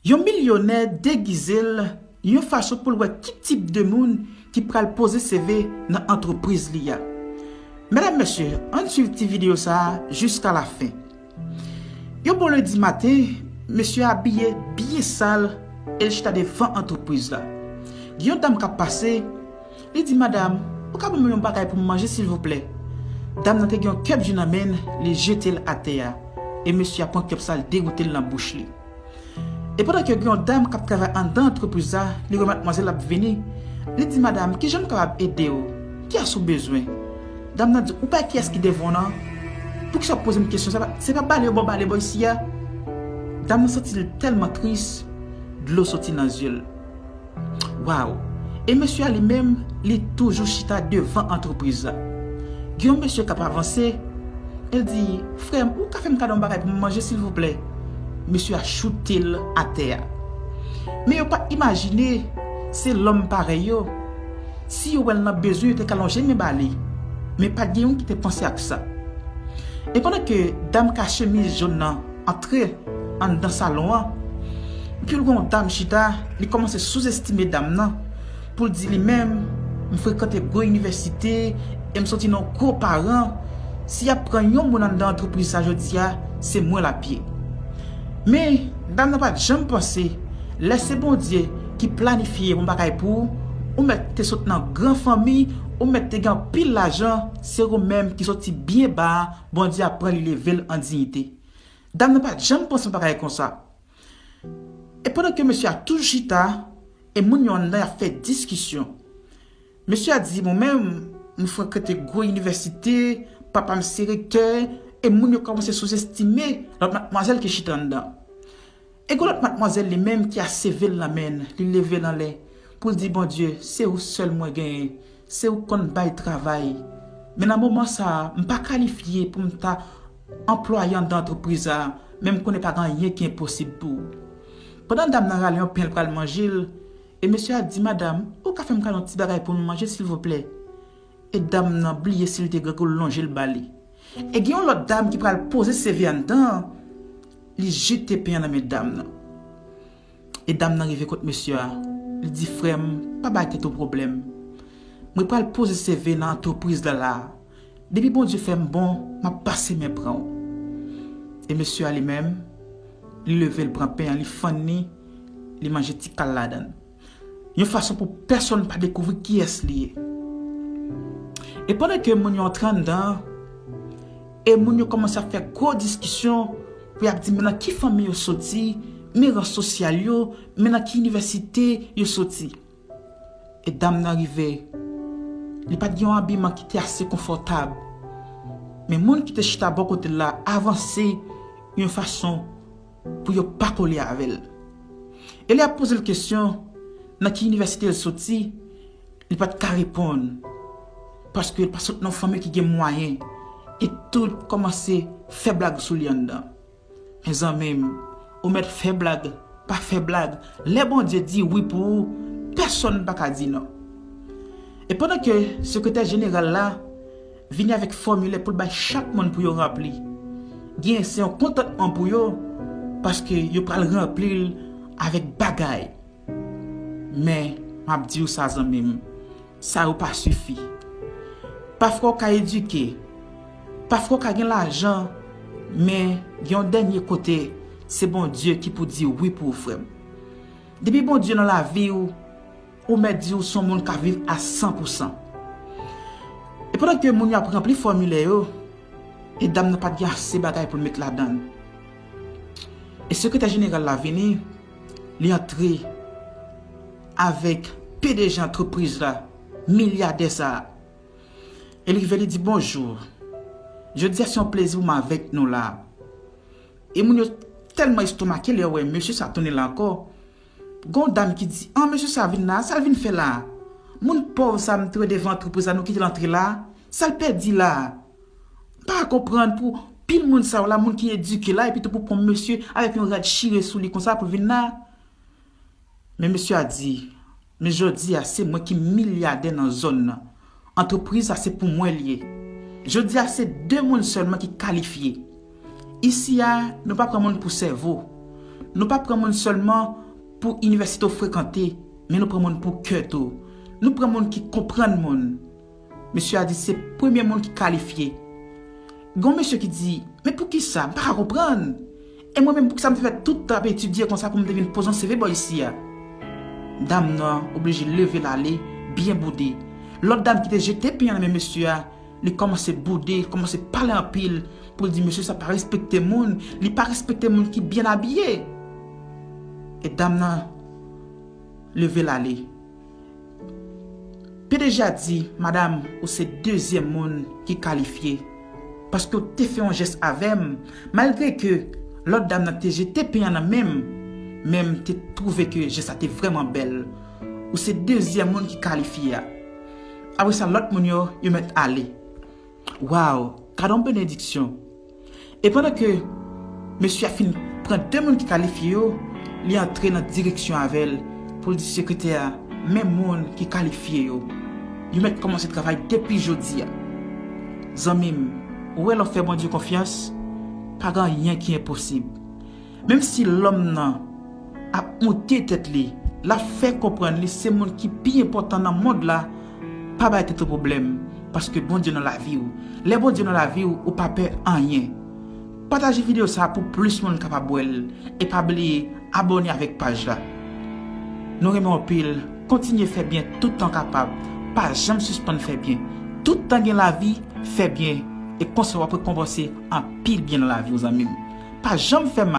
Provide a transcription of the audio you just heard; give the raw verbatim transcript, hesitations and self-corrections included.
Yon milyonè degize l yon fason pou l wè ki tip de moun ki pral poze C V nan antrepriz li a. Medam, mesye, ann swiv ti videyo sa a jiska lafen. Yon bon lendi maten, mesye a abiye byen sal e l chita devan antrepriz la. Gen yon dam k ap pase, li di, "Madam, ou ka ban mwen yon bagay pou m manje, silvouplè?" Dam nan te gen yon kèp ji nan men l, li jete l atè a. E mesye a pran kèp sa, l degoute l nan bouch li. E pandan ke gen yon dam k ap travay anndan antrepriz la, li wè madmwazèl ap vini, li di, "Madam, kijan m kapab ede w? Kiyès ou bezwen?" Dam nan di, "Ou pa wè kiyès ki devan w nan? Poukisa w ap poze m kesyon sa? Se pa bale yo ba w bale bò isi a?" Dam nan santi l tèlman tris, dlo soti nan zye l. Waw! E mesye a li menm, li toujou chita devan antrepriz la. Gen yon mesye k ap avanse, el di, "Frè m, ou ka fè m kado yon bagay pou m manje, silvouplè?" Mesye a choute l atè a. Men yo pa t imajine se lòm parèy yo. Si yo wè l nan bezwen, yo te ka lonje men ba li. Men pa t gen youn ki te panse ak sa. E pandan ke dam ka chemiz jòn nan antre anndan salon an, epi l wè yon dam chita, li kòmanse souzestime dam nan, pou l di li menm, "M frekante gwo inivèsite, e m soti nan gwo paran, si y ap pran yon moun anndan antrepriz sa jodi a, se mwen l ap ye." Men, dam nan pa t janm panse, lè se Bondye ki planifye yon bagay pou ou, ou mèt te sot nan gran fanmi, ou mèt te gen anpil lajan, se ou menm ki soti byen ba a, Bondye ap pran li leve l an diyite. Dam nan pa t janm panse yon bagay konsa. E pandan ke mesye a toujou chita, e moun yo anndan y ap fè diskisyon. Mesye a di, "Mwen menm, m frekante gwo inivèsite, papa m se rektè," e moun yo kòmanse souzestime lòt madmwazèl ki chita anndan. E gen lòt madmwazèl li menm ki aseve l nan men l, li leve l anlè pou l di, "Bondye, se ou sèl mwen genyen, se ou konn bay travay. Men nan moman sa a, m pa kalifye pou m ta anplwaye anndan antrepriz sa a, men m konnen pa gen anyen ki enposib pou ou." Pandan dam nan rale yon pen l pral manje l, e mesye a di, "Madam, ou ka fè m kado yon ti bagay pou m manje, silvouplè?" E dam nan bliye si l te grangou, l lonje l ba li. E gen yon lòt dam ki pral poze C V anndan an, li jete pen an nan men dam nan. E dam nan rive kot mesye a, li di, "Frè m, pa bay tèt ou pwoblèm. Mwen pral poze C V nan antrepriz la la a. Depi Bondye fè m bon, m ap pase men pran w." E mesye a li menm, li leve, l pran pen an, li fann li, li manje ti kal ladan l. Yon fason pou pèsonn pa dekouvri kiyès li ye. E pandan ke moun yo antre anndan an, e moun yo kòmanse ap fè gwo diskisyon pou y ap di men nan ki fanmi yo soti, men ran sosyal yo, men nan ki inivèsite yo soti. E dam nan rive, li pa t gen yon abiman ki te ase konfòtab. Men moun ki te chita bò kote l la avanse yon fason pou yo pa kole avè l. E lè y ap poze l kesyon nan ki inivèsite l soti, li pa t ka reponn, paske l pa sot nan yon fanmi ki gen mwayen, e tout kòmanse fè blag sou li anndan. Mezanmi m, ou mèt fè blag, pa fè blag, lè Bondye di wi pou ou, pèsonn pa ka di non. E pandan ke sekretè jeneral la vini avèk fòmilè pou l bay chak moun pou yo ranpli. Gen se yon kontantman pou yo, paske yo pral ranpli l avèk bagay. Men, m ap di w sa, zanmi m, sa yo pa sifi. Pafwa w ka edike, pafwa w ka gen lajan, men gen yon dènye kote, se Bondye ki pou di wi pou ou, frè m. Depi Bondye nan lavi w, ou mèt di w se yon moun k ap viv a san pou san. E pandan ke moun yo ap ranpli fòmilè yo, e dam nan pa t gen ase bagay pou l met ladan l. E sekretè jeneral la vini, li antre avèk P D G antrepriz la, milyadè sa a. E li rive, li di, "Bonjou. Jodi a se yon plezi pou m avèk nou la." E moun yo tèlman estomake lè yo wè mesye sa tounen la ankò. Gon dam ki di, "An, mesye sa vin la, sa l vin fè la? Moun pòv sa m te wè devan antrepriz la, nou kite l antre la? Sa l pèdi la?" M pa konprann pou pil moun sa yo la, moun ki edike la, epi tou pou pran mesye avèk yon rad chire sou li konsa pou l vin la. Men mesye a di, "Men jodi a, se mwen ki milyadè nan zòn nan. Antrepriz sa se pou mwen l ye. Jodi a, se de moun sèlman ki kalifye. Isi a, nou pa pran moun pou sèvo. Nou pa pran moun sèlman pou inivèsite w frekante, men nou pran moun pou kè tou. Nou pran moun ki konprann moun. Mesye a di se premye moun ki kalifye. Gon mesye ki di, men poukisa? M pa ka konprann. E mwen menm, poukisa m te fè tout tan ap etidye konsa pou m te vin poze yon C V bò isi a? Dam nan oblije leve l ale, byen boude. Lòt dam ki te jete pye an nan men mesye a, li kòmanse boude, li kòmanse pale anpil pou l di mesye sa pa respekte moun, li pa respekte moun ki byen abiye. E dam nan leve l ale. P D G a di, madam, ou se dezyèm moun ki kalifye. Paske w te fè yon jès avè m, malgre ke lòt dam nan te jete pye an nan men m, men m te twouve ke jès la te vrèman bèl. Ou se dezyèm moun ki kalifye a. Apre sa, lòt moun yo, yo mèt ale. Waw, gade yon benediksyon. E pandan ke mesye a fin pran de moun ki kalifye yo, li antre nan direksyon avè l pou l di sekretè a, men moun ki kalifye yo. Yo mèt kòmanse travay depi jodi a. Zanmi m, ou wè lè w fè Bondye konfyans, pa gen anyen ki enposib. Menm si lòm nan ap monte tèt li, l ap fè konprann li se moun ki pi enpòtan nan mond la, pa bay tèt ou pwoblèm, paske Bondye nan lavi w. Lè Bondye nan lavi w, ou pa pè anyen. Pataje videyo sa a pou plis moun kapab wè l, e pa bliye abòne avèk paj la. Nou renmen w anpil, kontinye fè byen tout tan w kapab, pa janm sispann fè byen. Tout tan gen lavi, fè byen, e konsa w ap rekonpanse anpil byen nan lavi w, zanmi m. Pa janm fè